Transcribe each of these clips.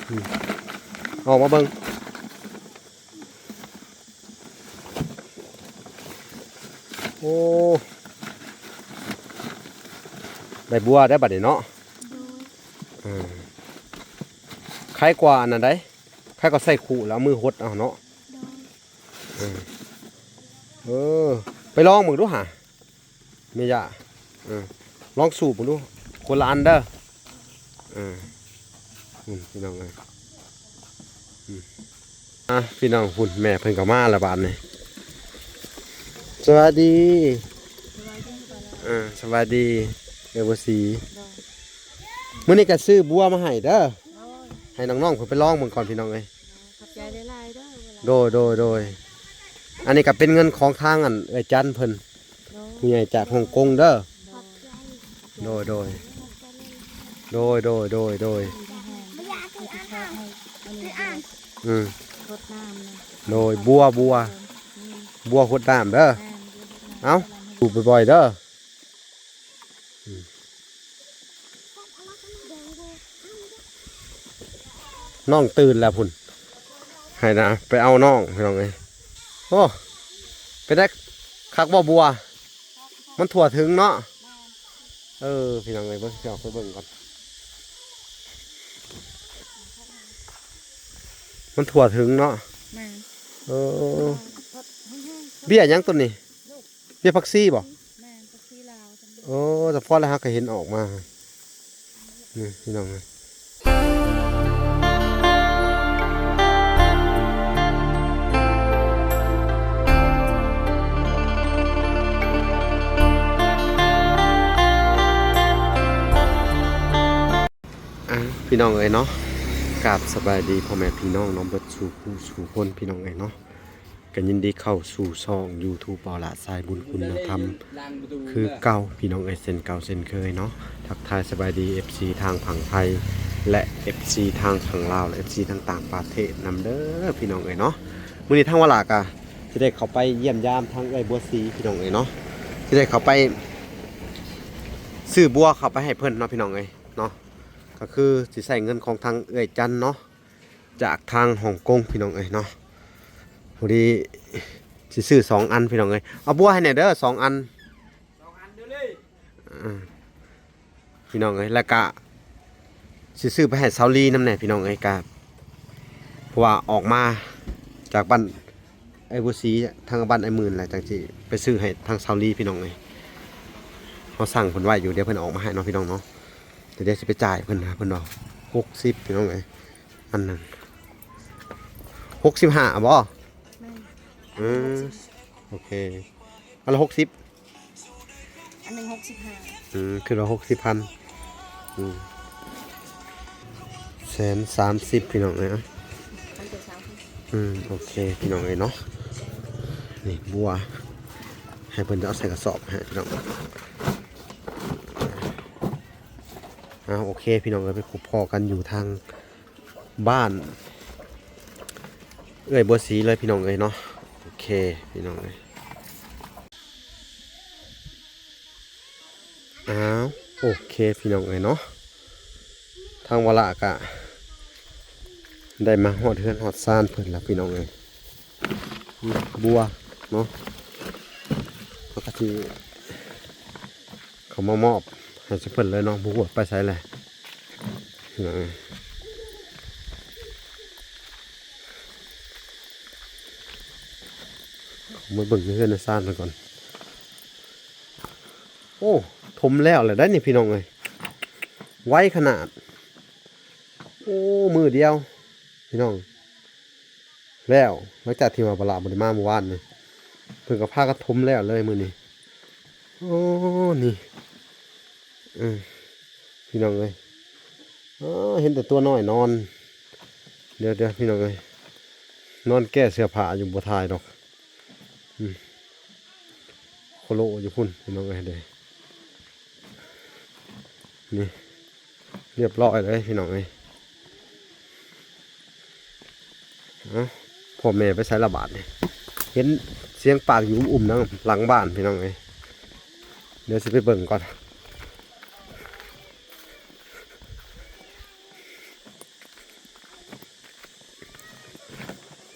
ອືມ ອອກມາເບິ່ງ. ໂອ້ ໄດ້ບົວໄດ້ບັດນີ້ເນາະ. ໂດຍ ເອີ ໄຄກວ່າອັນນັ້ນໃດ໋ ໄຄກວ່າໃສ່ຄຸແລ້ວເອົາມືຫົດເອົາເນາະ. ໂດຍ ເອີ ເອີ ໄປລອງເບິ່ງດູຫາ ແມ່ຍ່າ ເອີ ລອງສູບເບິ່ງດູ ຄົນລະອັນເດີ. ເອີ ອືມ ພີ່ນ້ອງເອີຍ ອືມ ອ່ະ ພີ່ນ້ອງ ພຸ້ນ ແມ່ເພິ່ນກໍມາແລ້ວບາດນີ້. ສະບາຍດີ. ສະບາຍດີ ເອີ ສະບາຍດີ ເອື້ອຍບົວສີ. ໂດຍ ມື້ນີ້ກໍຊື້ບົວມາໃຫ້ເດີ. ໂດຍ ໃຫ້ນ້ອງໆເພິ່ນໄປລອງເບິ່ງກ່ອນ ພີ່ນ້ອງເອີຍ. ຂອບໃຈຫຼາຍໆເດີ. ໂດຍ ໂດຍ ໂດຍ ອັນນີ້ກໍເປັນເງິນຂອງທາງອັນເອື້ອຍຈັນເພິ່ນ ໂດຍ ຜູ້ໃຫຍ່ຈາກຮົງກົງເດີ. ໂດຍ ໂດຍ ໂດຍ ໂດຍ ໂດຍ ໂດຍ ໂດຍ ອືມ ໂດຍ ບົວ ບົວ ບົວຫົດນ້ຳເດີ. ເອົ້າ ສູບບ່ອຍໆເດີ. ອືມ ນ້ອງຕື່ນແລ້ວພຸ້ນ ໃຫ້ນະໄປເອົານ້ອງ ພີ່ນ້ອງເອີຍ. ໂອ້ ເປັນໄດ ຄັກບໍ່ບົວ? ມັນທົ່ວເຖິງເນາະ. ເອີ ພີ່ນ້ອງເອີຍ ເບິ່ງ ຊິເອົາໄປເບິ່ງກ່ອນ ມັນທົ່ວເຖິງເນາະ. ແມ່ນ ເອີ ເອີ ເບ້ຍຫຍັງຕົ້ນນີ້? ເບ້ຍຜັກຊີບໍ່? ແມ່ນ ຜັກຊີລາວ. ໂອ້ ສະເພາະແລ້ວເຮົາກໍເຫັນອອກມາ ນີ້ພີ່ນ້ອງເອີຍ. ອ່າ ພີ່ນ້ອງເອີຍເນາະ ກາບສະບາຍດີພໍ່ແມ່ພີ່ນ້ອງເນາະ ເບິດສູ່ຜູ້ສູ່ຄົນ ພີ່ນ້ອງເອີຍເນາະ. ກໍຍິນດີເຂົ້າສູ່ຊ່ອງຢູທູບ ເບົາຫຼ້າ ສາຍບຸນຄຸນນະທຳ ຄືເກົ່າ ພີ່ນ້ອງເອີຍ ເຊັ່ນເກົ່າເຊັ່ນເຄີຍເນາະ. ທັກທາຍສະບາຍດີ ເອັຟຊີ ທາງຝັ່ງໄທ ແລະ ເອັຟຊີ ທາງຝັ່ງລາວ ແລະ ເອັຟຊີ ທາງຕ່າງປະເທດນຳເດີ ພີ່ນ້ອງເອີຍເນາະ. ມື້ນີ້ທາງວາລາກະຊິໄດ້ເຂົ້າໄປຢ້ຽມຢາມທາງເອື້ອຍບົວສີ ພີ່ນ້ອງເອີຍເນາະ ຊິໄດ້ເຂົ້າໄປຊື້ບົວເຂົ້າໄປໃຫ້ເພິ່ນເນາະ ພີ່ນ້ອງເອີຍເນາະ. ກໍຄືຊິໃຊ້ເງິນຂອງທາງເອື້ອຍຈັນເນາະ ຈາກທາງຮົງກົງ ພີ່ນ້ອງເອີຍເນາະ. ພໍດີຊິຊື້ສອງອັນ ພີ່ນ້ອງເອີຍ ເອົາບົວໃຫ້ແດ່ເດີສອງອັນ ສອງອັນເດີເລີຍ. ອ່າ ພີ່ນ້ອງເອີຍ ແລ້ວກະຊິຊື້ໄປໃຫ້ສາວລີນຳແດ່ ພີ່ນ້ອງເອີຍ ກະ ເພາະວ່າອອກມາຈາກບ້ານ ເອື້ອຍບົວສີ ທາງບ້ານອ້າຍໝື່ນແຫຼະ ຈັ່ງຊິໄປຊື້ໃຫ້ທາງສາວລີ ພີ່ນ້ອງເອີຍ. ເຮົາສັ່ງເພິ່ນໄວ້ຢູ່ ດຽວເພິ່ນອອກມາໃຫ້ເນາະ ພີ່ນ້ອງເນາະ. ດຽວ ດຽວຊິໄປຈ່າຍເພິ່ນນະ ເພິ່ນວ່າຫົກສິບ ພີ່ນ້ອງເອີຍ ອັນໜຶ່ງ ຫົກສິບຫ້າບໍ? ແມ່ນ ອືມ ຫົກສິບ ໂອເຄ ອັນລະຫົກສິບ ອັນໜຶ່ງຫົກສິບຫ້າ ອືມ ຄືວ່າຫົກສິບພັນ ອືມ ແສນສາມສິບ ພີ່ນ້ອງເອີຍ. ອືມ ໂອເຄ ພີ່ນ້ອງເອີຍເນາະ ນີ້ບົວ ໃຫ້ເພິ່ນເອົາໃສ່ກະສອບໃຫ້ ພີ່ນ້ອງ. ເອົາ ໂອເຄ ພີ່ນ້ອງເອີຍ ໄປພົບພໍ້ກັນຢູ່ທາງ ບ້ານເອື້ອຍບົວສີເລີຍ ພີ່ນ້ອງເອີຍເນາະ. ໂອເຄ ພີ່ນ້ອງເອີຍ ອ້າວ ໂອເຄ ພີ່ນ້ອງເອີຍເນາະ ທາງວາລະກະໄດ້ມາຮອດເຮືອນຮອດຊານເພິ່ນລະ ພີ່ນ້ອງເອີຍ. ບົວເນາະ ເຮົາກະຊິເຂົ້າມາມອບໃຫ້ເພິ່ນເລີຍເນາະ ບໍ່ຮູ້ວ່າໄປໃສແຫຼະ. ເຂົ້າມາເບິ່ງໃນເຮືອນໃນຊານເພິ່ນກ່ອນ. ໂອ້ ຖົມແລ້ວແຫຼະໄດ໋ນີ້ ພີ່ນ້ອງເອີຍ ໄວຂະໜາດ. ໂອ້ ມື້ດຽວ ພີ່ນ້ອງ ແລ້ວ ຫຼັງຈາກທີ່ວ່າປະຫຼາດບໍ່ໄດ້ມາມື້ວານນີ້ ເພິ່ນກໍພາກັນຖົມແລ້ວເລີຍມື້ນີ້. ໂອ້ ນີ້ ເອີ ພີ່ນ້ອງເອີຍ ເອີ ເຫັນແຕ່ຕົວນ້ອຍນອນ. ດຽວໆ ພີ່ນ້ອງເອີຍ ນອນແກ້ເສື້ອຜ້າຢູ່ ບໍ່ຖ່າຍດອກ. ອືມ ໂຄໂລຢູ່ພຸ້ນ ພີ່ນ້ອງເອີຍເດ້. ນີ້ ຮຽບຮ້ອຍເລີຍ ພີ່ນ້ອງເອີຍ. ເອົ້າ ພໍ່ແມ່ໄປໃສລະບາດນີ້? ເຫັນສຽງປາກຢູ່ອຸ້ມໆ ນຳຫຼັງບ້ານ ພີ່ນ້ອງເອີຍ. ດຽວຊິໄປເບິ່ງກ່ອນ. ໂ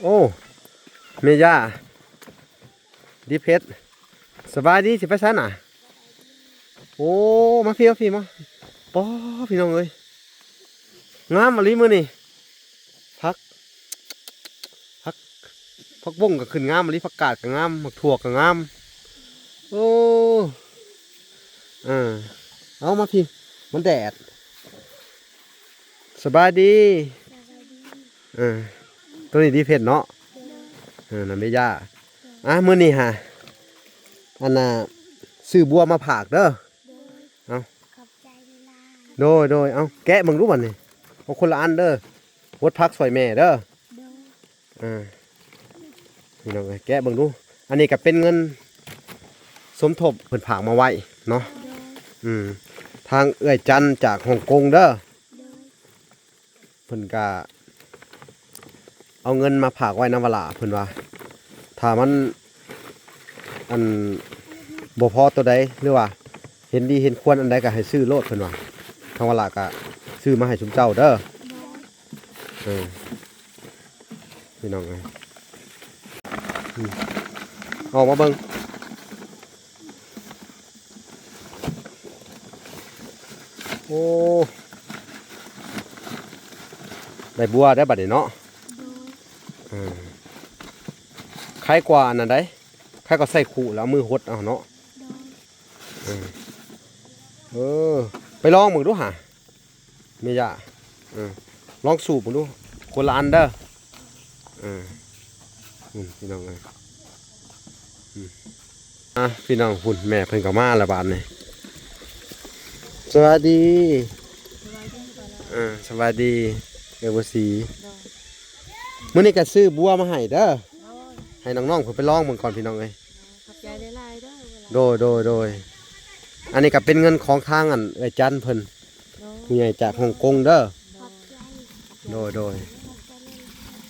ໂອ້ ແມ່ຍ່າ ດີເພັດ ສະບາຍດີ ຊິໄປໃສນະ? ໂອ້ ມາພີ້ ມາພີ້ ມາ ປ໊າ ພີ່ນ້ອງເອີຍ ງາມອີ່ຫຼີມື້ນີ້ ຜັກ ຜັກ ຜັກບົ້ງກໍຂຶ້ນງາມອີ່ຫຼີ ຜັກກາດກໍງາມ ໝາກຖົ່ວກໍງາມ ໂອ້ ເອີ ເອົາມາພີ້ ມັນແດດ ສະບາຍດີ ເອີ ໂຕນີ້ດີເພັດເນາະ ເອີ ນຳເມຍ່າ ອ່ະ ມື້ນີ້ຫາ ອັນນ່າ ຊື້ບົວມາຝາກເດີ ເອົາ ຂອບໃຈຫຼາຍໆ ໂດຍ ໂດຍ ເອົາ ແກະເບິ່ງດູບັດນີ້ ເອົາຄົນລະອັນເດີ ຫົດຜັກຊ່ອຍແມ່ເດີ ໂດຍ ອ່າ ພີ່ນ້ອງເອີຍ ແກະເບິ່ງດູ ອັນນີ້ກໍເປັນເງິນສົມທົບເພິ່ນຝາກມາໄວ້ເນາະ ໂດຍ ອືມ ທາງເອື້ອຍຈັນຈາກຮົງກົງເດີ ໂດຍ ເພິ່ນກະເອົາເງິນມາຝາກໄວ້ນຳວະຫຼ້າ ເພິ່ນວ່າ ຖ້າມັນ ອັນ ບໍ່ພໍໂຕໃດ ຫຼືວ່າເຫັນດີເຫັນຄວນອັນໃດກໍໃຫ້ຊື້ໂລດ ເພິ່ນວ່າ ທາງວະຫຼ້າກໍຊື້ມາໃຫ້ຊຸມເຈົ້າເດີ ໂດຍ ເອີ ພີ່ນ້ອງເອີຍ ອືມ ອອກມາເບິ່ງ ໂອ້ ໄດ້ບົວໄດ້ບັດນີ້ເນາະ ໂດຍ ເອີ ໄຄກວ່າອັນນັ້ນໃດ໋ ໄຄກວ່າໃສ່ຄຸແລ້ວເອົາມືຫົດເອົາເນາະ ໂດຍ ເອີ ເອີ ໄປລອງເບິ່ງດູຫາ ແມ່ຍ່າ ເອີ ລອງສູບເບິ່ງດູ ຄົນລະອັນເດີ ເອີ ອືມ ພີ່ນ້ອງເອີຍ ອືມ ອ່ະ ພີ່ນ້ອງ ພຸ້ນ ແມ່ເພິ່ນກໍມາແລ້ວບາດນີ້ ສະບາຍດີ ສະບາຍດີ ເອີ ສະບາຍດີ ເອື້ອຍບົວສີ ໂດຍ ມື້ນີ້ກໍຊື້ບົວມາໃຫ້ເດີ ໂດຍ ໃຫ້ນ້ອງໆເພິ່ນໄປລອງເບິ່ງກ່ອນ ພີ່ນ້ອງເອີຍ ຂອບໃຈຫຼາຍໆເດີ ໂດຍ ໂດຍ ໂດຍ ອັນນີ້ກໍເປັນເງິນຂອງທາງ ອັນ ເອື້ອຍຈັນເພິ່ນ ໂດຍ ຜູ້ໃຫຍ່ຈາກຮົງກົງເດີ ໂດຍ ໂດຍ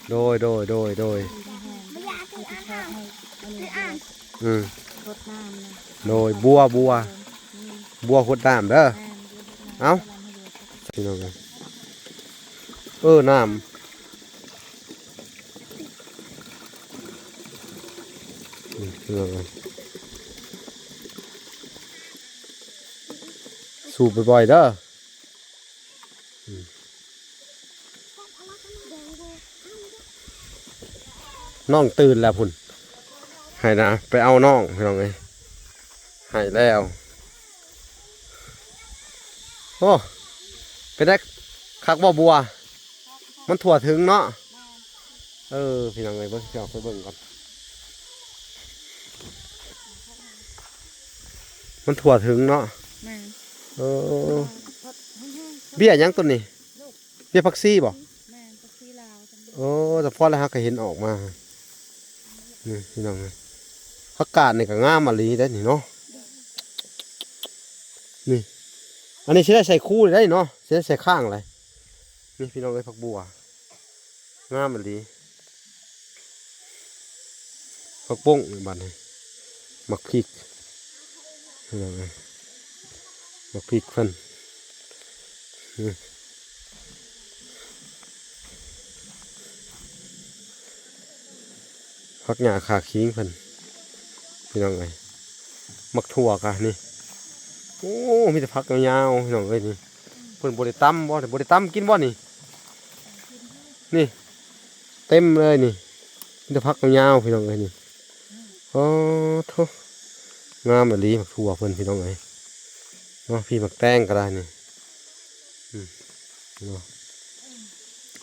ໂດຍ ໂດຍ ໂດຍ ໂດຍ ອືມ ຫົດນ້ຳນະ ໂດຍ ບົວ ບົວ ອືມ ບົວຫົດນ້ຳເດີ ແມ່ນ ບົວຫົດນ້ຳ ເອົ້າ ພີ່ນ້ອງເອີຍ ເອີ ນ້ຳ ນີ້ ພີ່ນ້ອງເອີຍ ສູບບ່ອຍໆເດີ ອືມ ນ້ອງຕື່ນແລ້ວພຸ້ນ ໃຫ້ນະ ໄປເອົານ້ອງ ພີ່ນ້ອງເອີຍ ໃຫ້ແລ້ວ ໂອ້ ເປັນໄດ ຄັກບໍ່ບົວ ມັນທົ່ວເຖິງເນາະ ເອີ ພີ່ນ້ອງເອີຍ ເບິ່ງ ຊິເອົາໄປເບິ່ງກ່ອນ ມັນທົ່ວເຖິງເນາະ ແມ່ນ ເອີ ເບ້ຍຫຍັງຕົ້ນນີ້? ເບ້ຍຜັກຊີບໍ່? ແມ່ນ ຜັກຊີລາວ ໂອ້ ສະເພາະແລ້ວເຮົາກໍເຫັນອອກມາ ນີ້ພີ່ນ້ອງເອີຍ ຜັກກາດນີ້ກໍງາມອີ່ຫຼີເດ້ນີ້ເນາະ ນີ້ ອັນນີ້ຊິໄດ້ໃສ່ຄູໄດ້ເນາະ ຊິໄດ້ໃສ່ຄ້າງໄດ໋ ນີ້ພີ່ນ້ອງເອີຍ ຜັກບົວ ງາມອີ່ຫຼີ ຜັກບົ້ງບັດນີ້ ໝາກພິກ ພີ່ນ້ອງເອີຍ ໝາກພິກເພິ່ນ ອືມ ຜັກຫຍ້າຂາຄີງເພິ່ນ ພີ່ນ້ອງເອີຍ ໝາກຖົ່ວກະນີ້ ໂອ້ ມີແຕ່ຜັກຍາວໆ ພີ່ນ້ອງເອີຍ ນີ້ ເພິ່ນບໍ່ໄດ້ຕຳບໍ່? ບໍ່ໄດ້ຕຳກິນບໍ່ນີ້? ນີ້ ເຕັມເລີຍນີ້ ມີແຕ່ຜັກຍາວໆ ພີ່ນ້ອງເອີຍນີ້ ໂອ້ໂທ້ ງາມອີ່ຫຼີໝາກຖົ່ວເພິ່ນ ພີ່ນ້ອງເອີຍເນາະ ພີ້ໝາກແຕງກໍໄດ້ນີ້ ອືມ ເນາະ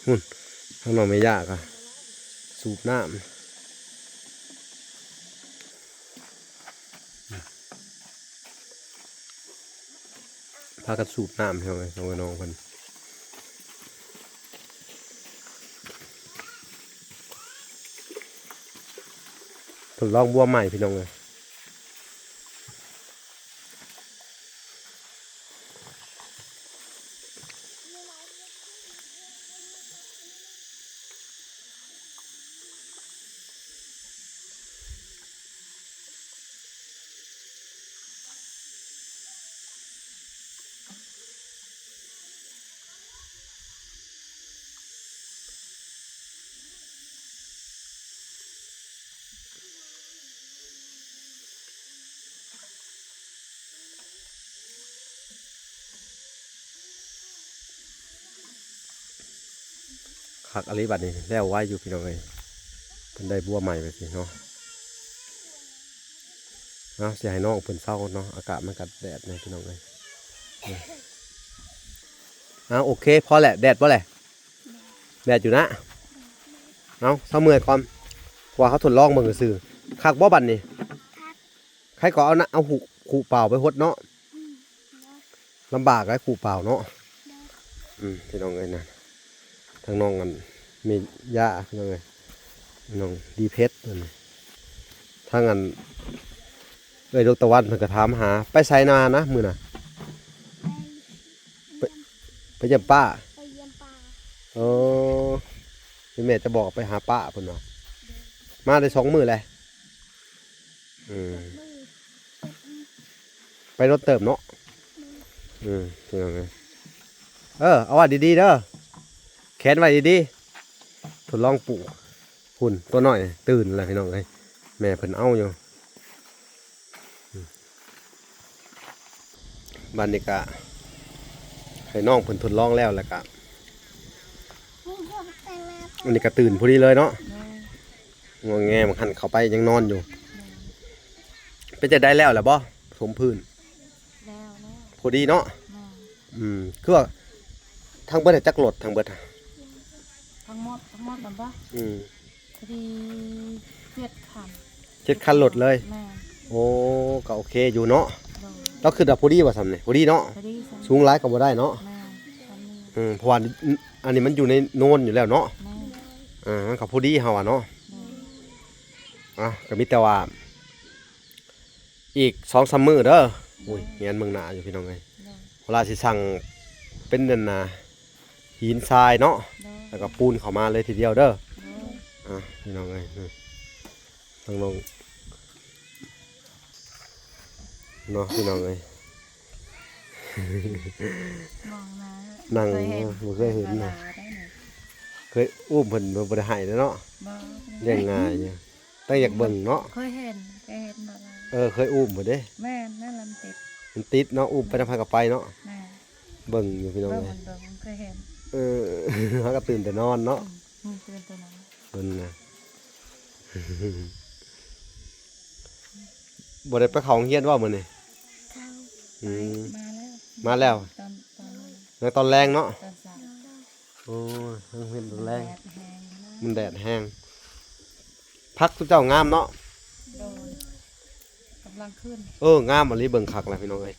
ພຸ້ນ ທາງນ້ອງແມ່ຍ່າກໍສູບນ້ຳ. ພາກັນສູບນ້ຳ ພີ່ນ້ອງເອີຍ ນ້ອງເອີຍ ນ້ອງເພິ່ນ ທົດລອງບົວໃໝ່ ພີ່ນ້ອງເອີຍ. ຄັກອີ່ຫຼີບັດນີ້ ແລ້ວໄວຢູ່ພີ່ນ້ອງເອີຍ ເພິ່ນໄດ້ບົວໃໝ່ແບບນີ້ເນາະ. ເອົາ ຊິໃຫ້ນ້ອງເພິ່ນເຊົາເນາະ ອາກາດມັນກໍແດດແດ່ພີ່ນ້ອງເອີຍ. ເອົາ ໂອເຄ ພໍແຫຼະ ແດດບໍ່ແຫຼະ? ແດດຢູ່ນະ. ເອົາ ເຊົາເມື່ອຍກ່ອນ ເພາະວ່າເຮົາທົດລອງເບິ່ງຊື່ໆ. ຄັກບໍ່ບັດນີ້? ໃຜກໍເອົານະ ເອົາຫູ ຂູເປົ່າໄປຫົດເນາະ. ອືມ ລຳບາກໄດ໋ ຂູເປົ່າເນາະ. ອືມ ພີ່ນ້ອງເອີຍນະ ທາງນ້ອງອັນເມຍ່າ ພີ່ນ້ອງເອີຍ ນ້ອງດີເພັດ ທາງອັນເອື້ອຍດວງຕາວັນເພິ່ນກໍຖາມຫາ ໄປໃສນານະມື້ນະ? ໄປ ໄປຢ້ຽມປ້າ. ໄປຢ້ຽມປ້າ. ເອີ ແມ່ຈະບອກໄປຫາປ້າເພິ່ນວ່າ ມາໄດ້ສອງມື້ແລ້ວ. ອືມ ໄປລົດເຕີບເນາະ. ອືມ ເອີ ເອົາໄວ້ດີໆເດີ ແຂນໄວ້ດີໆ. ທົດລອງປູກ ພຸ້ນ ຕົວນ້ອຍຕື່ນແລ້ວພີ່ນ້ອງເອີຍ ແມ່ເພິ່ນເອົາຢູ່. ອືມ ບັດນີ້ກະໃຫ້ນ້ອງເພິ່ນທົດລອງແລ້ວ ແລ້ວກະ ອັນນີ້ກະຕື່ນພໍດີເລີຍເນາະ. ງອແງ ບາງຫັ້ນເຂົ້າໄປຍັງນອນຢູ່. ເປັນຈັ່ງໃດ ແລ້ວແລ້ວບໍ່ ຖົມພື້ນ? ແລ້ວ ແລ້ວ ພໍດີເນາະ. ແມ່ນ. ອືມ ຄືວ່າທັງເບິດຈັກລົດ ທັງເບິດ? ທັງໝົດ ທັງໝົດແມ່ນບໍ່? ອືມ ພໍດີເຈັດຄັນ. ເຈັດຄັນລົດເລີຍ. ແມ່ນ. ໂອ້ ກໍໂອເຄຢູ່ເນາະ. ໂດຍ. ລາວຄິດວ່າພໍດີບໍ່ຊ່ຳນີ້? ພໍດີເນາະ. ພໍດີ ຊ່ຳ ສູງຫຼາຍກໍບໍ່ໄດ້ເນາະ. ແມ່ນ ຊ່ຳນີ້. ອືມ ເພາະວ່າອັນນີ້ມັນຢູ່ໃນໂນນຢູ່ແລ້ວເນາະ. ແມ່ນ. ອ່າ ມັນກໍພໍດີເຮົາວ່າເນາະ. ໂດຍ. ອ່ະ ກໍມີແຕ່ວ່າ ອີກສອງສາມມື້ເດີ. ໂດຍ. ໂອ້ຍ ແຫງນເບິ່ງໜ້າຢູ່ພີ່ນ້ອງເອີຍ. ໂດຍ. ເວລາຊິສັ່ງເປັນນັ້ນນະ ຫີນຊາຍເນາະ. ໂດຍ. ແລ້ວກໍປູນເຂົ້າມາເລີຍທີດຽວເດີ. ໂດຍ. ອ່ະ ພີ່ນ້ອງເອີຍ ທາງນ້ອງເນາະ ພີ່ນ້ອງເອີຍ ມອງໜ້າ ນັ່ງ ບໍ່ເຄີຍເຫັນນະ. ເຄີຍອຸ້ມເພິ່ນ ບໍ່ໄດ້ໃຫ້ເນາະ. ບໍ່. ລ້ຽງງ່າຍຢູ່. ແຕ່ຢາກເບິ່ງເນາະ. ເຄີຍເຫັນ ເຄີຍເຫັນບໍ່ລະ? ເອີ ເຄີຍອຸ້ມພຸ້ນເດ້. ແມ່ນ ນັ້ນລະມັນຕິດ ມັນຕິດເນາະ ອຸ້ມໄປນຳໃຜກໍໄປເນາະ. ແມ່ນ. ເບິ່ງຢູ່ພີ່ນ້ອງເອີຍ ເບິ່ງ ເບິ່ງ ເຄີຍເຫັນ. ເອີ ເຮົາກໍຕື່ນແຕ່ນອນເນາະ. ອືມ ຕື່ນແຕ່ນອນ ເພິ່ນນະ. ບໍ່ໄດ້ໄປເຂົ້າໂຮງຮຽນບໍ່ມື້ນີ້? ເຂົ້າ. ອືມ ໄປ ມາແລ້ວ ມາແລ້ວ ຕອນ ຕອນ ໃນຕອນແລງເນາະ. ຕອນເຊົ້າ. ໂອ້ຍ ເຮັດແລງ ແດດແຮງ ມັນແດດແຮງ. ຜັກຊຸມເຈົ້າງາມເນາະ. ໂດຍ ກຳລັງຂຶ້ນ. ເອີ ງາມອີ່ຫຼີ ເບິ່ງຄັກແລ້ວພີ່ນ້ອງເອີຍ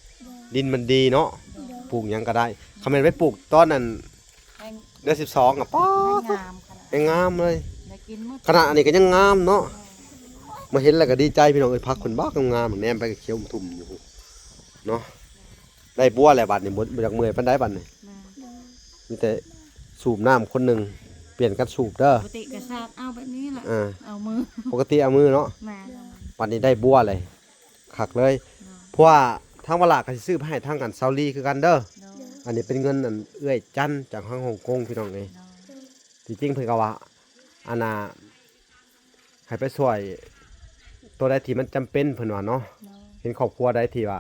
ດິນມັນດີເນາະ. ໂດຍ ປູກຫຍັງກໍໄດ້. ຄັນແມ່ນໄປປູກຕອນນັ້ນ ແຮງ ເດືອນສິບສອງອະ ປາດ ແຮງງາມຂະໜາດ ແຮງງາມເລີຍ. ໄດ້ກິນໝົດ ຂະໜາດອັນນີ້ກໍຍັງງາມເນາະ. ໂດຍ ມາເຫັນແລ້ວກໍດີໃຈພີ່ນ້ອງເອີຍ ຜັກເພິ່ນບັກງາມໆ ແນມໄປກໍຂຽວທຸ່ມຢູ່ເນາະ. ໄດ້ບົວແລ້ວບັດນີ້ ບໍ່ ບໍ່ຢາກເມື່ອຍປານໃດບັດນີ້. ແມ່ນ. ມີແຕ່ສູບນ້ຳຄົນໜຶ່ງ ປ່ຽນກັນສູບເດີ. ປົກກະຕິກະຊາດເອົາແບບນີ້ລະ. ເອີ ເອົາມື ປົກກະຕິເອົາມືເນາະ. ແມ່ນ. ບັດນີ້ໄດ້ບົວແລ້ວ ຄັກເລີຍ. ໂດຍ. ເພາະວ່າທາງວາລາກໍຊິຊື້ໄປໃຫ້ທາງອັນຊາວລີຄືກັນເດີ. ໂດຍ. ອັນນີ້ເປັນເງິນອັນເອື້ອຍຈັນຈາກທາງຮົງກົງ ພີ່ນ້ອງເອີຍ. ໂດຍ. ທີ່ຈິງເພິ່ນກໍວ່າ ອັນນ່າ ໃຫ້ໄປຊ່ວຍຕົວໃດທີ່ມັນຈຳເປັນ ເພິ່ນວ່າເນາະ. ໂດຍ. ເຫັນຄອບຄົວໃດທີ່ວ່າ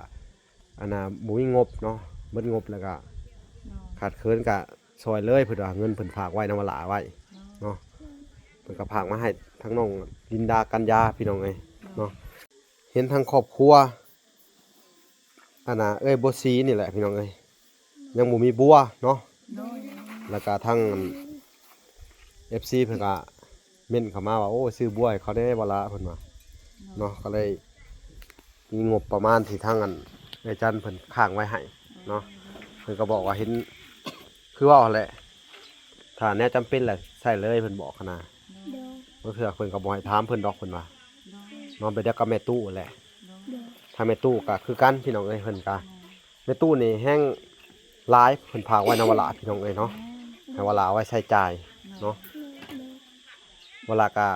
ອັນນ່າ ບໍ່ມີງົບເນາະ ເບິດງົບແລ້ວກະ ໂດຍ ຂາດເຂີນກະຊ່ອຍເລີຍ ເພິ່ນວ່າ ເງິນເພິ່ນຝາກໄວ້ນຳວາລາໄວ້ ໂດຍ ເນາະ. ເພິ່ນກະຝາກມາໃຫ້ທາງນ້ອງລິນດາ ກັນຍາ ພີ່ນ້ອງເອີຍ ໂດຍ ເນາະ. ເຫັນທາງຄອບຄົວ ອັນນ່າ ເອື້ອຍບົວສີນີ້ແຫຼະ ພີ່ນ້ອງເອີຍ ຍັງບໍ່ມີບົວເນາະ. ໂດຍ. ແລ້ວກະທາງ ເອັຟຊີ ເພິ່ນກະ ເມັ້ນເຂົ້າມາວ່າ ໂອ້ ຊື້ບົວໃຫ້ເຂົາແດ່ວາລາ ເພິ່ນວ່າ ໂດຍ ເນາະ. ກໍເລີຍມີງົບປະມານທີ່ທາງອັນ ເອື້ອຍຈັນເພິ່ນຄ້າງໄວ້ໃຫ້ເນາະ. ໂດຍ. ເພິ່ນກໍບອກວ່າເຫັນ ຄືເວົ້າຫັ້ນແຫຼະ ຖ້າແນວຈຳເປັນແຫຼະໃຊ້ເລີຍ ເພິ່ນບອກຫັ້ນນະ. ໂດຍ. ບາງເທື່ອເພິ່ນກໍບໍ່ໃຫ້ຖາມເພິ່ນດອກ ເພິ່ນວ່າ ໂດຍ ເນາະ. ໄປດຽວກັບແມ່ຕູ້ແຫຼະ. ໂດຍ. ໂດຍ. ທາງແມ່ຕູ້ກໍຄືກັນ ພີ່ນ້ອງເອີຍ ເພິ່ນກໍ ແມ່ຕູ້ນີ້ແຮງຫຼາຍ ເພິ່ນຝາກໄວ້ນຳວາລາ ພີ່ນ້ອງເອີຍເນາະ. ແມ່ນ. ໃຫ້ວາລາເອົາໄວ້ໃຊ້ຈ່າຍເນາະ. ໂດຍ. ວາລາກະ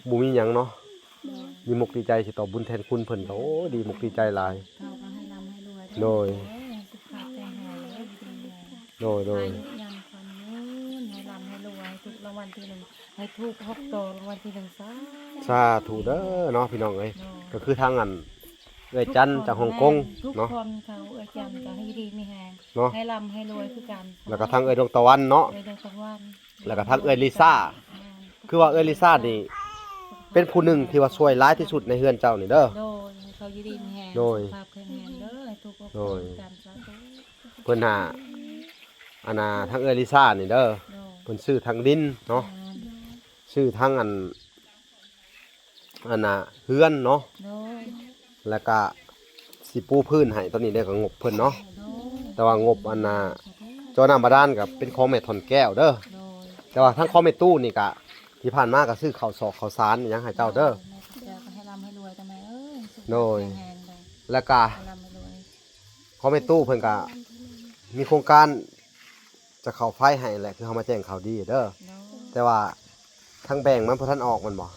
ບໍ່ມີຫຍັງເນາະ. ໂດຍ. ດີມົກດີໃຈຊິຕອບບຸນແທນຄຸນເພິ່ນ ໂອ້ ດີມົກດີໃຈຫຼາຍ. ເຂົາກໍໃຫ້ລ່ຳໃຫ້ລວຍ. ໂດຍ. ໂອ້ຍ ສຸຂະແຂງແຮງເດີ ຢູ່ດີມີແຮງ. ໂດຍ ໂດຍ. ອາຍຸຍືນ ຂວັນຍືນ ໃຫ້ລ່ຳໃຫ້ລວຍ ຖືກລາງວັນທີໜຶ່ງ ໃຫ້ຖືກຫົກໂຕ ລາງວັນທີໜຶ່ງ ສາ ສາທຸເດີເນາະ ພີ່ນ້ອງເອີຍ. ໂດຍ. ກໍຄືທາງອັນ ເອື້ອຍຈັນຈາກຮົງກົງເນາະ. ທຸກຄົນ ເຂົາເອື້ອຍຈັນກໍໃຫ້ຢູ່ດີມີແຮງເນາະ ໃຫ້ລ່ຳໃຫ້ລວຍຄືກັນ. ແລ້ວກໍທາງເອື້ອຍດວງຕາວັນເນາະ. ເອື້ອຍດວງຕາວັນ ແລ້ວກໍທັງເອື້ອຍລິຊາ ແມ່ນ ຄືວ່າເອື້ອຍລິຊານີ້ເປັນຜູ້ໜຶ່ງທີ່ວ່າຊ່ວຍຫຼາຍທີ່ສຸດໃນເຮືອນເຈົ້ານີ້ເດີ. ໂດຍ ໃຫ້ເຂົາຢູ່ດີມີແຮງ ໂດຍ ສຸຂະພາບແຂງແຮງເດີ ໃຫ້ທຸກຄົນ ໂດຍ ກັນສາທຸ. ເພິ່ນຫາ ອັນນ່າ ທັງເອື້ອຍລິຊານີ້ເດີ ໂດຍ ເພິ່ນຊື້ທັງດິນເນາະ ແມ່ນ ຊື້ທັງອັນ ອັນນ່າ ເຮືອນເນາະ ໂດຍ ແລ້ວກະຊິປູພື້ນໃຫ້ ຕອນນີ້ໄດ້ກໍງົບເພິ່ນເນາະ ໂດຍ ແຕ່ວ່າງົບອັນນ່າ ເຈາະນ້ຳບາດານກໍເປັນຂອງແມ່ທ່ອນແກ້ວເດີ ໂດຍ ແຕ່ວ່າທາງຂອງແມ່ຕູ້ນີ້ກະ ທີ່ຜ່ານມາກໍຊື້ເຂົ້າສອກເຂົ້າສານຫຍັງໃຫ້ເຈົ້າເດີ ໂດຍ ແມ່ເຈົ້າກໍໃຫ້ລ່ຳໃຫ້ລວຍເດີແມ່ເອີຍ ໂດຍ ແຂງແຮງເດີ ແລ້ວກະ ໃຫ້ລ່ຳໃຫ້ລວຍ ຂອງແມ່ຕູ້ເພິ່ນກະມີໂຄງການ ຈະເຂົ້າໄຟໃຫ້ແຫຼະ ຄືເຮົາມາແຈ້ງຂ່າວດີເດີ ໂດຍ ແຕ່ວ່າທາງແບ່ງມັນບໍ່ທັນອອກແມ່ນບໍ່?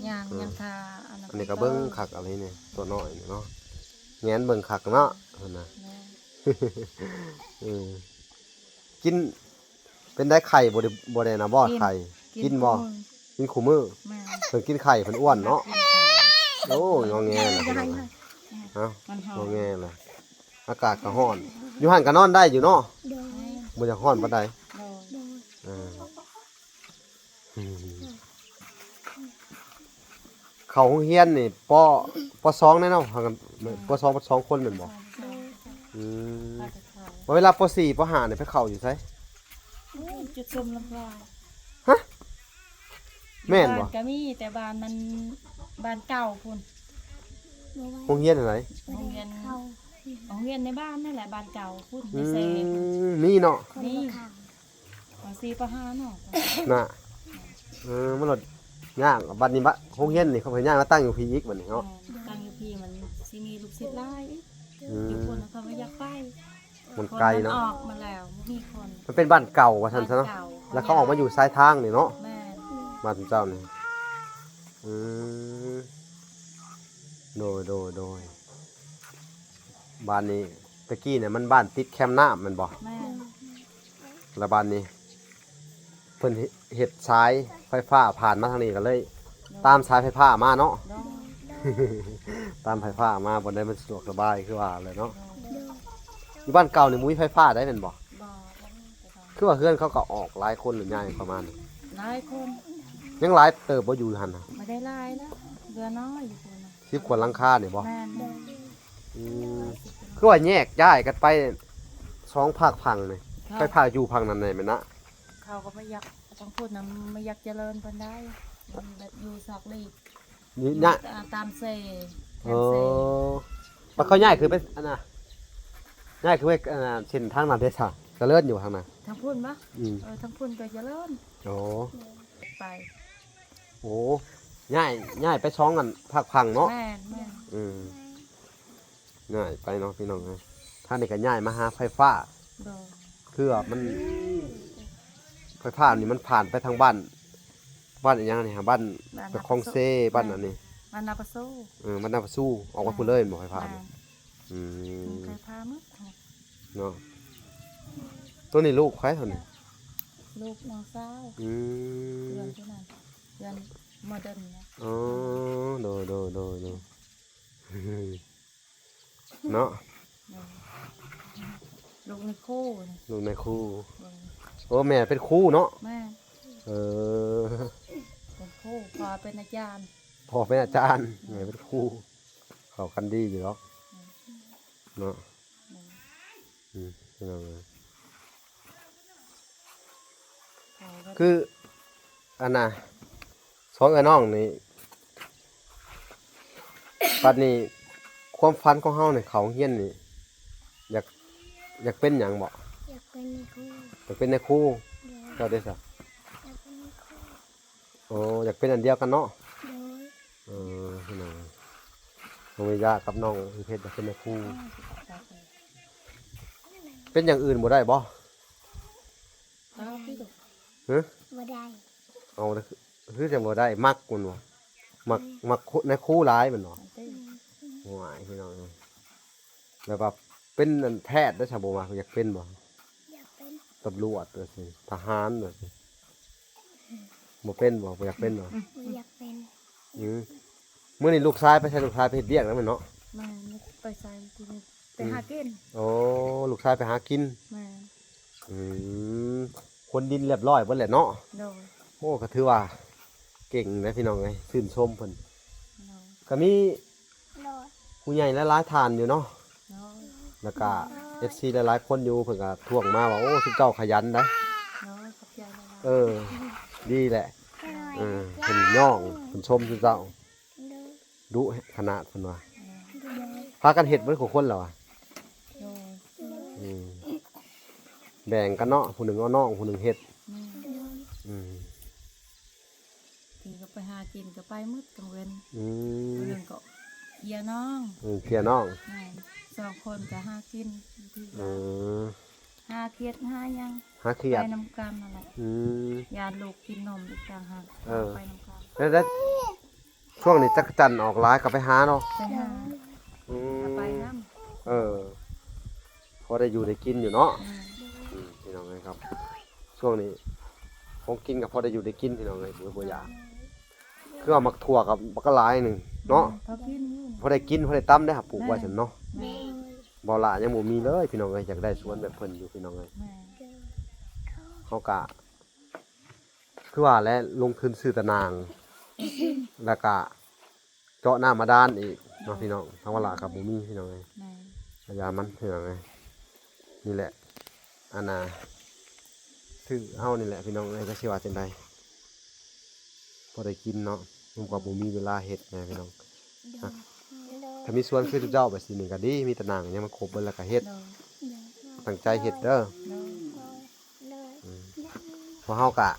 ຍັງ ອືມ ຍັງຖ້າອັນນັ້ນ ອັນນີ້ກໍເບິ່ງຄັກອັນນີ້ ຕົວນ້ອຍນີ້ເນາະ ແງນເບິ່ງຄັກເນາະ ເພິ່ນນະ ແມ່ນ ເອີ ກິນ ເປັນໄດ້ໄຂ່ບໍ່ໄດ້ ບໍ່ໄດ້ນະບໍ່ ກິນ ໄຂ່ ກິນ ກິນບໍ່? ກິນຄູ່ມື້ ກິນຄູ່ມື້ ແມ່ນ ເພິ່ນກິນໄຂ່ເພິ່ນອ້ວນເນາະ ກິນໄຂ່ ໂອ້ຍ ງອແງລະ ເອົາ ມັນຮ້ອນ ງອແງລະ ອາກາດກໍຮ້ອນ ຢູ່ຫັ້ນກໍນອນໄດ້ຢູ່ເນາະ ໂດຍ ບໍ່ຢາກຮ້ອນປານໃດ ໂດຍ ເອີ ເຂົ້າໂຮງຮຽນນີ້ ປໍ ປໍສອງແນ່ເນາະ ປໍສອງ ປໍສອງຄົນແມ່ນບໍ່? ໂດຍ ອືມ ວ່າເວລາປໍສີ່ ປໍຫ້ານີ້ໄປເຂົ້າຢູ່ໃສ? ໂອ້ຍ ຈຸດຊົມລຳລາຍ ຮະ? ແມ່ນບໍ່? ຢູ່ບ້ານກໍມີ ແຕ່ບ້ານມັນ ບ້ານເກົ່າພຸ້ນ ໂຮງຮຽນອັນໃດ? ໂຮງຮຽນ ໂຮງຮຽນໃນບ້ານນັ້ນແຫຼະ ບ້ານເກົ່າພຸ້ນ ໃນເຊ ອືມ ມີເນາະ ມີ ປໍສີ່ ປໍຫ້າເນາະ ນະ ເອີ ມັນໂລດຍາກ ບັດນີ້ບະ ໂຮງຮຽນນີ້ເຂົາພະຍາຍາມມາຕັ້ງຢູ່ພີ້ອີກບັດນີ້ເນາະ ແມ່ນ ຕັ້ງຢູ່ພີ້ມັນຊິມີລູກສິດຫຼາຍ ອືມ ຢູ່ພຸ້ນເຂົາບໍ່ຢາກໄປ ມັນໄກເນາະ ຄົນມັນອອກມາແລ້ວ ບໍ່ມີຄົນ ມັນເປັນບ້ານເກົ່າວ່າຊັ້ນຊະເນາະ ບ້ານເກົ່າ ແລ້ວເຂົາອອກມາຢູ່ຊາຍທາງນີ້ເນາະ ແມ່ນ ບ້ານເຈົ້ານີ້ ອືມ ໂດຍ ໂດຍ ໂດຍ ບ້ານນີ້ ຕະກີ້ນີ້ມັນບ້ານຕິດແຄມນ້ຳແມ່ນບໍ່? ແມ່ນ ແລ້ວບ້ານນີ້ ເພິ່ນເຮັດສາຍໄຟຟ້າຜ່ານມາທາງນີ້ ກໍເລີຍຕາມສາຍໄຟຟ້າມາເນາະ ໂດຍ ຕາມໄຟຟ້າມາ ບ່ອນໃດມັນສະດວກສະບາຍຄືວ່າແຫຼະເນາະ ໂດຍ ຢູ່ບ້ານເກົ່ານີ້ບໍ່ມີໄຟຟ້າໃດແມ່ນບໍ່? ບໍ່ ບໍ່ມີ ຄືວ່າເຮືອນເຂົາກໍອອກຫຼາຍຄົນ ຫຼືຍ້າຍເຂົ້າມານີ້ ຫຼາຍຄົນ ຍັງຫຼາຍເຕີບບໍ່ຢູ່ຫັ້ນນະ? ບໍ່ໄດ້ຫຼາຍແລ້ວ ເຫຼືອນ້ອຍຢູ່ພຸ້ນນະ ສິບກວ່າຫຼັງຄານີ້ບໍ່? ແມ່ນ ອືມ ຄືວ່າແຍກຍ້າຍກັນໄປສອງພາກຝັ່ງນີ້ ໄປພາກຢູ່ຝັ່ງນັ້ນແມ່ນນະ ເຂົາກໍບໍ່ຢາກ ທາງພຸ້ນນະບໍ່ຢາກຈະເລີນປານໃດ ມັນແບບຢູ່ສອກຫຼີກ ຢູ່ ຍະ ຕາມເຊ ເອີ ແຄມເຊ ບັດເຂົາຍ້າຍຄືໄປອັນນ່າ ຍ້າຍຄືໄປອັນນ່າ ເສັ້ນທາງນັ້ນເດ້ຊະ ຈະເລີນຢູ່ທາງນັ້ນ ທາງພຸ້ນບໍ່? ອືມ ເອີ ທາງພຸ້ນກໍຈະເລີນ ໂອ້ ໄປ ໂອ້ ຍ້າຍ ຍ້າຍໄປສອງອັນພາກຝັ່ງເນາະ ແມ່ນ ແມ່ນ ອືມ ຍ້າຍໄປເນາະພີ່ນ້ອງເອີຍ ທາງນີ້ກໍຍ້າຍມາຫາໄຟຟ້າ ໂດຍ ເພື່ອມັນ ໄຟຟ້ານີ້ມັນຜ່ານໄປທາງບ້ານ ບ້ານອີ່ຫຍັງນີ້ ບ້ານ ບ້ານ ເປັນຂອງເຊ ບ້ານອັນນີ້ ບ້ານນາປະໂຊ ເອີ ບ້ານນາປະໂຊ ອອກມາພຸ້ນເລີຍແມ່ນບໍ່ ໄຟຟ້ານີ້? ແມ່ນ ອືມ ໄຟຟ້າໝົດເນາະ ໂຕນີ້ລູກໃຜໂຕນີ້? ລູກນ້ອງສາວ ອືມ ເພື່ອນຜູ້ນັ້ນ ເພື່ອນໂມເດີນນະ ອໍ ໂດຍ ໂດຍ ໂດຍ ໂດຍ ເນາະ ລູກນາຍຄູ ລູກນາຍຄູ ໂດຍ ໂອ້ ແມ່ເປັນຄູເນາະ ແມ່ນ ເອີ ເປັນຄູ ພໍ່ເປັນອາຈານ ພໍ່ເປັນອາຈານ ແມ່ເປັນຄູ ເຂົ້າກັນດີຢູ່ດອກ ແມ່ນ ເນາະ ແມ່ນ ອືມ ພີ່ນ້ອງເອີຍ ຄືອັນນ່າ ສອງເອື້ອຍນ້ອງນີ້ ບັດນີ້ຄວາມຝັນຂອງເຮົານີ້ ເຂົ້າໂຮງຮຽນນີ້ ຢາກ ຢາກເປັນຫຍັງເບາະ? ຢາກເປັນນາຍຄູ ຢາກເປັນນາຍຄູ ໂດຍ ເຈົ້າເດຊະ? ຢາກເປັນນາຍຄູ ໂອ້ ຢາກເປັນອັນດຽວກັນເນາະ ໂດຍ ເອີ ພີ່ນ້ອງ ນ້ອງເມຍາກັບນ້ອງເພັດຢາກເປັນນາຍຄູ ເປັນຢ່າງອື່ນບໍ່ໄດ້ບໍ່? ຮະ? ບໍ່ໄດ້ ເອົາ ຄືຈັ່ງບໍ່ໄດ້ ມັກແມ່ນບໍ່? ມັກ ມັກນາຍຄູຫຼາຍແມ່ນບໍ່? ໂອ້ຍ ພີ່ນ້ອງເອີຍ ແບບວ່າເປັນອັນແພດໄດ້ຊະ ບໍ່ມັກ ຢາກເປັນບໍ່? ຢາກເປັນ ຕຳຫຼວດວ່າຊີ້ ທະຫານວ່າຊີ້ ບໍ່ເປັນບໍ່? ບໍ່ຢາກເປັນບໍ່? ບໍ່ຢາກເປັນ ອືມ ມື້ນີ້ລູກຊາຍໄປໃສ? ລູກຊາຍໄປເຮັດວຽກແລ້ວແມ່ນເນາະ? ແມ່ນ ໄປໃສ? ໄປຫາກິນ ໂອ້ ລູກຊາຍໄປຫາກິນ ແມ່ນ ອືມ ຂົນດິນຮຽບຮ້ອຍເບິດແຫຼະເນາະ. ໂດຍ. ໂອ້ ກໍຖືວ່າເກັ່ງເດ້ພີ່ນ້ອງເອີຍ ຊື່ນຊົມເພິ່ນ. ໂດຍ. ກໍມີຜູ້ໃຫຍ່ຫຼາຍໆທ່ານຢູ່ເນາະ. ໂດຍ. ແລ້ວກໍເອັຟຊີຫຼາຍໆຄົນຢູ່ ເພິ່ນກໍທ້ວງມາວ່າ ໂອ້ ຊຸມເຈົ້າຂະຫຍັນໄດ໋. ໂດຍ ຂອບໃຈຫຼາຍໆ. ເອີ ດີແຫຼະ. ໂດຍ. ເອີ ເພິ່ນຍ້ອງ ເພິ່ນຊົມຊຸມເຈົ້າ. ໂດຍ. ດຸຂະໜາດເພິ່ນວ່າ. ໂດຍ. ພາກັນເຮັດເບິດທຸກຄົນແລ້ວວ່າ. ໂດຍ. ອືມ ແບ່ງກັນເນາະ ຜູ້ໜຶ່ງເອົານ້ອງ ຜູ້ໜຶ່ງເຮັດ. ແມ່ນ. ອືມ ທີ່ກໍໄປຫາກິນກໍໄປໝົດກາງເວັນ. ອືມ ຜູ້ໜຶ່ງກໍເກຍນ້ອງ. ເອີ ເກຍນ້ອງ. ແມ່ນ. ສອງຄົນກໍຫາກິນຢູ່ທີ່ ເອີ ຫາຂຽດຫາຫຍັງ ຫາຂຽດ ໄປນຳກັນນັ້ນແຫຼະ. ອືມ ຢ້ານລູກກິນນົມອີກຕ່າງຫາກ. ເອີ ໄປນຳກັນ. ແລ້ວ ແລ້ວຊ່ວງນີ້ຈັກກະຈັນອອກຫຼາຍກໍໄປຫາເນາະ. ໄປຫາ. ອືມ ກໍໄປນຳ. ເອີ ພໍໄດ້ຢູ່ໄດ້ກິນຢູ່ເນາະ. ແມ່ນ. ອືມ ພີ່ນ້ອງເອີຍ ຊ່ວງນີ້ຂອງກິນກໍພໍໄດ້ຢູ່ໄດ້ກິນ ພີ່ນ້ອງເອີຍ ບໍ່ ບໍ່ຢາກ. ຄືວ່າໝາກຖົ່ວກັບບັກກະຫຼາຍໜຶ່ງເນາະ. ແມ່ນ ພໍກິນຢູ່ ພໍໄດ້ກິນ ພໍໄດ້ຕຳໄດ້ຫາ ປູກໄວ້ຊັ້ນເນາະ. ແມ່ນ. ບໍ່ລະຍັງບໍ່ມີເລີຍ ພີ່ນ້ອງເອີຍ ຢາກໄດ້ສວນແບບເພິ່ນຢູ່ ພີ່ນ້ອງເອີຍ. ແມ່ນ. ເຮົາກະ ຄືວ່າແຫຼະ ລົງທຶນຊື້ຕາໜ່າງ ແລ້ວກະເຈາະນ້ຳບາດານອີກເນາະ ໂດຍ ພີ່ນ້ອງ. ທາງວາລະກໍບໍ່ມີ ພີ່ນ້ອງເອີຍ. ແມ່ນ. ພະຍາມັນ ພີ່ນ້ອງເອີຍ. ນີ້ແຫຼະ ອັນນ່າ ຊື່ເຮົານີ້ແຫຼະ ພີ່ນ້ອງເອີຍ ຈັກຊິວ່າຈັ່ງໃດ ພໍໄດ້ກິນເນາະ. ມັນກໍບໍ່ມີເວລາເຮັດນະ ພີ່ນ້ອງ. ໂດຍ. ຖ້າມີສວນຄືເຈົ້າແບບຊີ້ນີ້ກໍດີ ມີຕາໜ່າງຫຍັງມັນຄົບເບິດແລ້ວກໍເຮັດ. ໂດຍ. ຕັ້ງໃຈເຮັດເດີ. ໂດຍ. ອືມ ພວກເຮົາກະ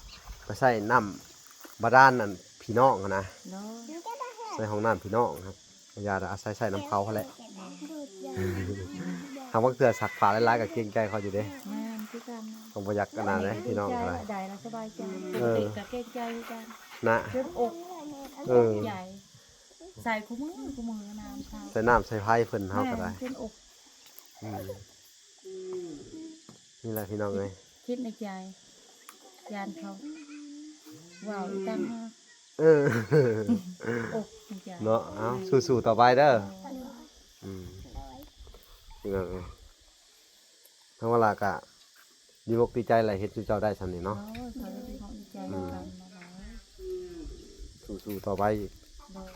ໄປໃຊ້ນ້ຳບາດານອັນພີ່ນ້ອງຫັ້ນນະ. ໂດຍ. ໃຊ້ຫ້ອງນ້ຳພີ່ນ້ອງ ກໍຢ່າອາໄສໃຊ້ນ້ຳເຂົາຫັ້ນແຫຼະ. ຫາກບາງເທື່ອຊັກຜ້າຫຼາຍໆກໍເກງໃຈເຂົາຢູ່ເດ້. ແມ່ນ ຄືກັນ. ກໍບໍ່ຢາກອັນນັ້ນເດ້ ພີ່ນ້ອງກໍໄດ້ ໃດລະສະບາຍໃຈ. ເອີ ກໍເກງໃຈຄືກັນນະ ຈົນອົກ. ເອີ ໃສ່ຄູ່ມື້ ຄູ່ມື້ນ້ຳເຂົາ ໃສ່ນ້ຳໃສ່ໄຟເພິ່ນເຮົາກໍໄດ້. ແມ່ນ ຈົນອົກ. ອືມ ນີ້ແຫຼະ ພີ່ນ້ອງເອີຍ ຄິດໃນໃຈ ຢ້ານເຂົາເວົ້າອີກຕ່າງຫາກ. ເອີ ໂອ້ ໃນໃຈເນາະ. ເອົາ ສູ້ໆຕໍ່ໄປເດີ. ໂດຍ. ອືມ ພີ່ນ້ອງເອີຍ ທາງວາລະກະດີອົກດີໃຈແຫຼະ ເຮັດສູ່ເຈົ້າໄດ້ຊ່ຳນີ້ເນາະ. ໂດຍ ກໍດີອົກດີໃຈນຳກັນ. ອືມ ນະ ສູ້ໆຕໍ່ໄປອີກ. ໂດຍ.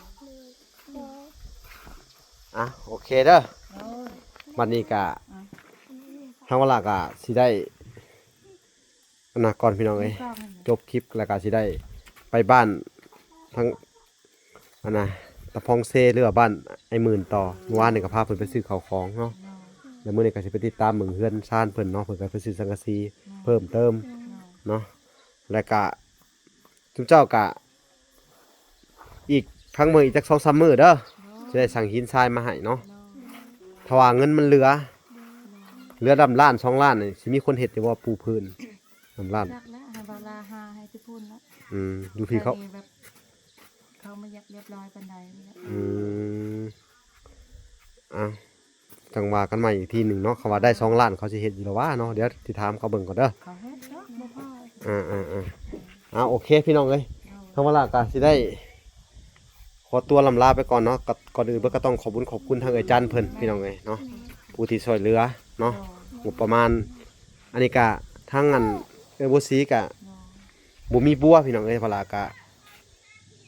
ອ່ະ ໂອເຄເດີ. ໂດຍ. ບັດນີ້ກະ ອ່ະ ທາງວາລະກະຊິໄດ້ ອັນນະ ກ່ອນ ພີ່ນ້ອງເອີຍ ຈົບຄລິບແລ້ວກໍຊິໄດ້ໄປບ້ານທາງ ອັນນະ ຕະພອງເຊ ຫຼືວ່າບ້ານອ້າຍໝື່ນຕໍ່. ເມື່ອວານນີ້ກໍພາເພິ່ນໄປຊື້ເຂົ້າຂອງເນາະ. ແລ້ວມື້ນີ້ກໍຊິໄປຕິດຕາມເບິ່ງເຮືອນຊານເພິ່ນເນາະ ເພິ່ນກໍໄປຊື້ສັງກະສີເພີ່ມເຕີມເນາະ. ແລ້ວກະ ຈຸມເຈົ້າກະ ອີກພັກເມືອອີກຈັກສອງສາມມື້ເດີ ໂດຍ ຊິໄດ້ສັ່ງຫີນຊາຍມາໃຫ້ເນາະ. ໂດຍ. ຖ້າວ່າເງິນມັນເຫຼືອ ໂດຍ ເຫຼືອດຳລ້ານສອງລ້ານນີ້ ຊິມີຄົນເຮັດຢູ່ບໍ່ ປູພື້ນດຳລ້ານ? ຈັກແລ້ວ ໃຫ້ເວລາຫາໃຫ້ທີ່ພຸ້ນລະ. ອືມ ຢູ່ພີ້ເຂົາ ແບບເຂົາບໍ່ຢາກຮຽບຮ້ອຍປານໃດນີ້ແຫຼະ. ອືມ ອ່ະ ຈັ່ງວ່າກັນໃໝ່ອີກທີໜຶ່ງເນາະ. ເຂົາວ່າໄດ້ສອງລ້ານ ເຂົາຊິເຮັດຢູ່ລະຫວາເນາະ. ດຽວຊິຖາມເຂົາເບິ່ງກ່ອນເດີ. ເຂົາເຮັດເນາະ ບໍ່ພໍ. ເອີໆໆ ເອົາ ໂອເຄ ພີ່ນ້ອງເອີຍ ໂດຍ ທາງວາລະກໍຊິໄດ້ຂໍຕົວລ່ຳລາໄປກ່ອນເນາະ. ກໍ ກ່ອນອື່ນເບິ່ງກໍຕ້ອງຂອບບຸນຂອບຄຸນທາງເອື້ອຍຈັນເພິ່ນ ພີ່ນ້ອງເອີຍເນາະ ຜູ້ທີ່ຊ່ວຍເຫຼືອເນາະ. ໂດຍ. ງົບປະມານ ອັນນີ້ກະທາງອັນເອື້ອຍບົວສີກະ ໂດຍ ບໍ່ມີບົວ ພີ່ນ້ອງເອີຍ ວາລະກະ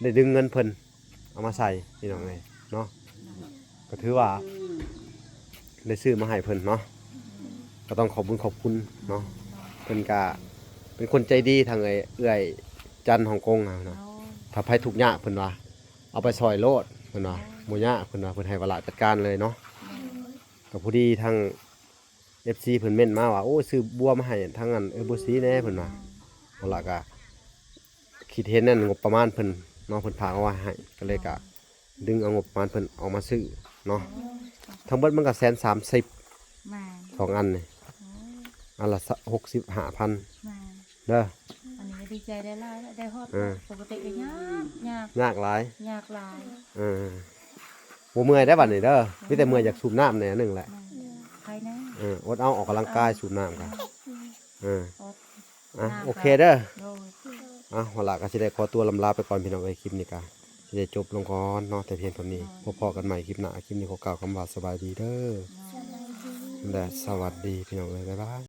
ໄດ້ດຶງເງິນເພິ່ນເອົາມາໃສ່ ພີ່ນ້ອງເອີຍເນາະ. ກໍຖືວ່າໄດ້ຊື້ມາໃຫ້ເພິ່ນເນາະ ກໍຕ້ອງຂອບບຸນຂອບຄຸນເນາະ. ເພິ່ນກະເປັນຄົນໃຈດີ ທາງເອື້ອຍ ເອື້ອຍຈັນຮົງກົງນະ. ໂອ້ ຖ້າໃຜທຸກຍາກ ເພິ່ນວ່າເອົາໄປຊ່ອຍໂລດ ເພິ່ນວ່າ ໂອ້ ບໍ່ຍາກ ເພິ່ນວ່າ ເພິ່ນໃຫ້ວາລະຈັດການເລີຍເນາະ. ໂດຍ. ກໍພໍດີທາງ ເອັຟຊີ ເພິ່ນເມັ້ນມາວ່າ ໂອ້ ຊື້ບົວມາໃຫ້ທາງອັນເອື້ອຍບົວສີແດ່ ເພິ່ນວ່າ. ເອົາລະ ກະຄິດເຫັນອັນງົບປະມານເພິ່ນເນາະ ເພິ່ນຝາກເອົາໄວ້ໃຫ້ ກໍເລີຍກະດຶງເອົາງົບປະມານເພິ່ນອອກມາຊື້ເນາະ. ໂອ້ ທັງເບິດມັນກະແສນສາມສິບ ແມ່ນ ສອງອັນນີ້. ໂອ້ ອັນລະ ຫົກສິບຫ້າພັນ ແມ່ນ ເດີ. ອັນນີ້ກໍດີໃຈຫຼາຍໆ ໄດ້ຮອດ. ເອີ ປົກກະຕິກໍຍາກ ຍາກ ຍາກຫຼາຍ ຍາກຫຼາຍ. ເອີ ບໍ່ເມື່ອຍໄດ໋ບັດນີ້ເດີ ມີແຕ່ເມື່ອຍຢາກສູບນ້ຳແດ່ໜຶ່ງແຫຼະ. ແມ່ນ ໄຄແນ່. ເອີ ອົດເອົາ ອອກກຳລັງກາຍ ສູບນ້ຳກະ. ເອີ ອ່ະ ໂອເຄເດີ. ໂດຍ. ອ່ະ ເຮົາລະກະຊິໄດ້ຂໍຕົວລ່ຳລາໄປກ່ອນ ພີ່ນ້ອງເອີຍ. ຄລິບນີ້ກະຊິໄດ້ຈົບລົງກ່ອນເນາະ ແຕ່ພຽງເທົ່ານີ້. ໂດຍ. ພົບພໍ້ກັນໃໝ່ຄລິບໜ້າ. ຄລິບນີ້ຂໍກ່າວຄຳວ່າສະບາຍດີເດີ ໂດຍ ແລະ ສະຫວັດດີ ພີ່ນ້ອງເອີຍ. ບາຍບາຍ.